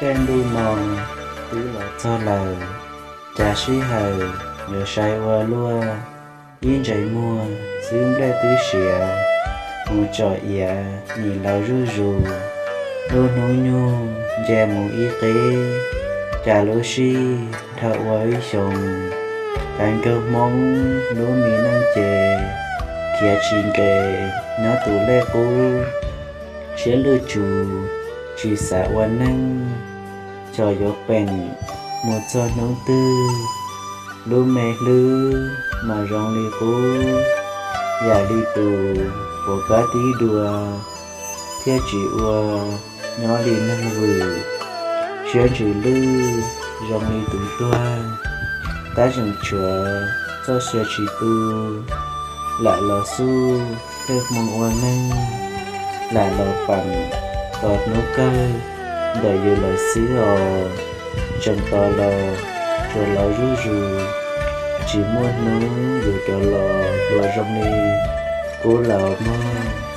Caij ntuj no twb los txog lawm, cas sij hawm yuav sai ua luaj. Ib ntsais muag xwb nplej twb siav, mus tsom iav nim laus zuj zus. Lub hnub nyoog nce mus ib qib, cas lub sij dhau ua ib xyoos. Cov nkauj Hmoob lub me neej ces khiav tsis nkees nyob tus lej qub. Siab lwj tsum tsis xav ua neej, xyov yuav peem mus txog hnub twg. Lub me hlwb mas zoo li qub, yam li tus puas kab tib dua, thiaj tsis ua nyob li neeg vwm. Siab ntsws lwj zoo li tus tuag, tab tseem tshuav txoj sia tsis tu. Lam los xub thawj hmoo ua neej, lam los peem tos hnub kawg ntawm yus lawm xwb os. Tseem tos los tsuas laus zuj zus, tsis muaj hnub yuav rov los luag zoo li qub los mog.